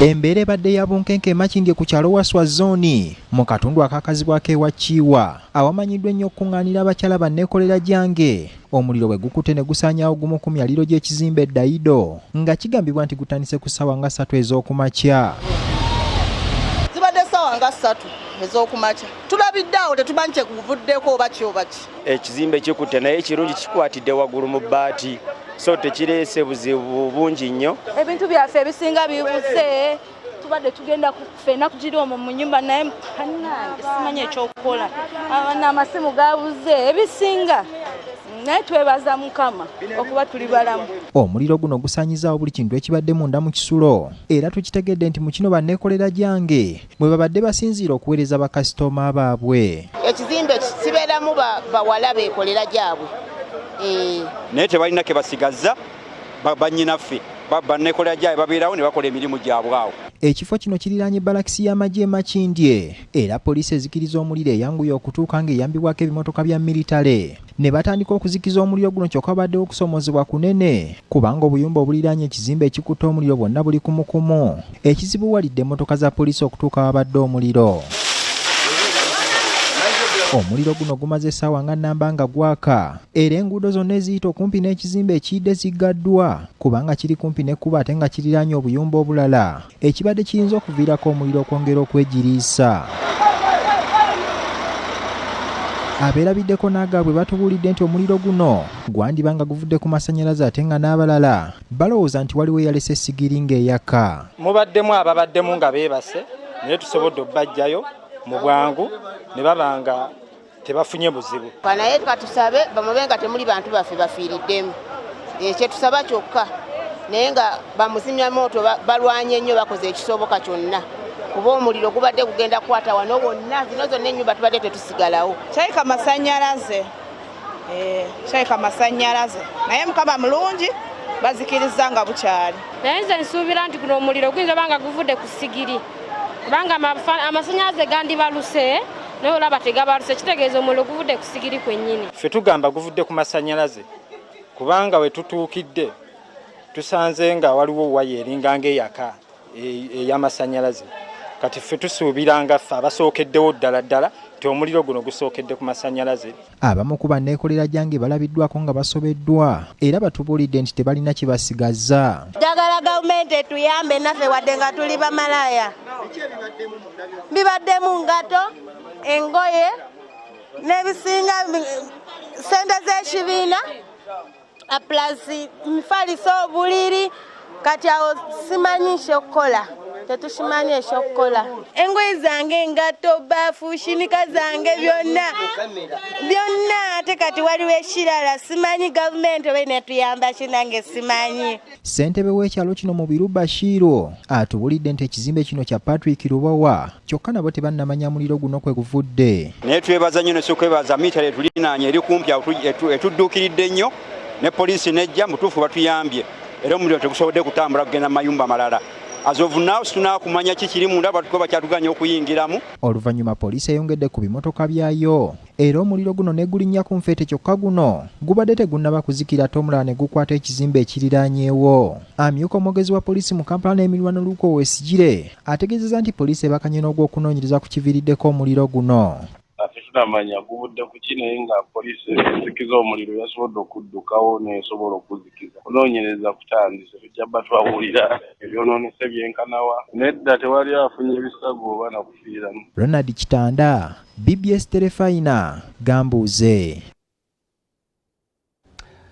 Embeera ebadde ya bunkenke e Makindye ku kyalo Waswa Zooni mu katundu akakazibwako ewa Kiiwa awamanyiddwa ennyo okukuŋŋaanira abakyala banneekolera gyange omuliro bwe gukutte ne gusaanyaawo gumu ku myaliiro gy'ekizimbe Daido nga kigambibwa nti gutandise ku ssaawa nga ssatu ez'okumakya. Zibadde ssaawa nga ssatu ez'okumakya tulabidde awo tetumanyi kyekuvuddeko oba ki oba ki. Ekizimbe kikutte naye ekirungi kikwatidde waggulu mu bbaati so tekireese buzibu bungi nnyo. Ebintu byaffe ebisinga bibuze, tubadde tugenda ffenna kugira omwo mu nyumba naye bannange simanyi ekyokukola, amasimu gabuze ebisinga, naye twebaza Mukama okuba tuli balamu. Omuliro guno gusaanyizaawo buli kintu ekibadde munda mu kisulo era tukitegedde nti mu kino banneekolera gyange mwe babadde basinziira okuweereza bakasitoma baabwe. Ekizimbe kibeeramu bawala beekolera gyabwe. Naye tebalina ke basigazza bannyinaffe banneekolera gyabwe babeerawo ne bakola emirimu gyabwe awo. Ekifo kino kiriraanye balakisi y'amagye e Makindye era poliisi ezikiriza omuliro eyanguye okutuuka ng'eyambibwako ebimotoka bya miritale ne batandika okuzikiza omuliro guno kyokka wabaddewo okusoomoozebwa kunene kubanga obuyumba obuliraanye ekizimbe ekikutte omuliro bwonna buli kumukumu ekizibuwalidde emmotoka za poliisi okutuuka awabadde omuliro. Omuliro guno gumaze essaawa nga nnamba nga gwaka era enguudo zonna eziyita okumpi n'ekizimbe ekiyidde ziggaddwa kubanga kiri kumpi n'ekkubo ate nga kiriraanye obuyumba obulala ekibadde kiyinza okuviirako omuliro okwongera okwegiriisa. Abeerabiddeko n'agaabwe batubuulidde nti omuliro guno gwandiba nga guvudde ku masannyalaze ate nga n'abalala balowooza nti waliwo eyalese essigiri ng'eyaka. Mubaddemu ababaddemu nga beebase naye tusobodde okubajjayo mu bwangu ne baba nga tebafunye buzibu. Naye katusabe bamube nga temuli bantu baffe bafiiriddemu. Kyetusaba kyokka naye nga bamuzimyamwoto balwanye nnyo bakoze ekisoboka kyonna kuba omuliro gubadde gugenda kukwata wano wonna zino zonna ennyumba tubadde tetusigalawo. Kyalika masannyalaze. Kyalika masannyalaze naye Mukama mulungi bazikiriza nga bukyali. Naye nze nsuubira nti guno omuliro guyinza oba nga guvudde ku ssigiri kubanga amasannyalaze gandibaluse naye olaba tegabaluse, kitegeeza omuliro guvudde ku ssigiri kwennyini. Ffe tugamba guvudde ku masannyalaze kubanga we tutuukidde tusanze nga waliwo waya eringa ng'eyaka ey'amasannyalaze. Kati ffe tusuubira nga ffe abasookeddewo ddala ddala nti omuliro guno gusookedde ku masannyalaze. Abamu ku banneekolera gyange balabiddwako nga basobeddwa era batubuulidde nti tebalina kye basigazza. Njagala gavumenti etuyambe naffe wadde nga tuli bamalaya. Bibaddemu ngato, engoye n'ebisinga ssente z'ekibiina plus mifaliso, obuliri. Kati awo simanyi ekyokukola, tetukimanyi ekyokukola. Engoye zange, engatto, baafu, shinika zange byonna byonna, ate kati waliwo ekirala simanyi gavumenti oba enetuyamba ki, nange simanyi. Ssentebe w'ekyalo kino Mubiru Bashiru atubulidde nti ekizimbe kino kya Patrick Lubowa kyokka nabo tebannamanya muliro guno kwe guvudde. Naye twebaza nnyo ne sokwebaza miitale etulinaanye eri kumpi awo etudduukiridde nnyo ne poliisi nejja mutuufu batuyambye era omuliro tegusobodde kutambula kugenda mu mayumba malala. As of now situnaakumanya ki kiri munda batukuba bakyatuganya okuyingiramu. Oluvannyuma poliisi eyongedde ku bimotoka byayo era omuliro guno ne gulinnya ku nfeete kyokka guno gubadde tegunnaba kuzikira ate omulala ne gukwata ekizimbe ekiriraanyeewo. Amyuka omwogezi wa poliisi mu Kampala n'emiriraano Luke Owoyesigyire ategeezezza nti poliisi ebakanye n'ogw'okunoonyereza ku kiviiriddeko omuliro guno. Tetunamanya guvudde ku ki naye nga poliisi ezikiza omuliro yasobodde okuddukawo n'esobola okuzikiza. Okunoonyereza kutandise, tujja bba twawulira ebyonoonese byenkanawa. Nedda tewali afunye bisago oba nakufiiramu. Ronald Kitanda, BBS Terefayina, Gambuuze.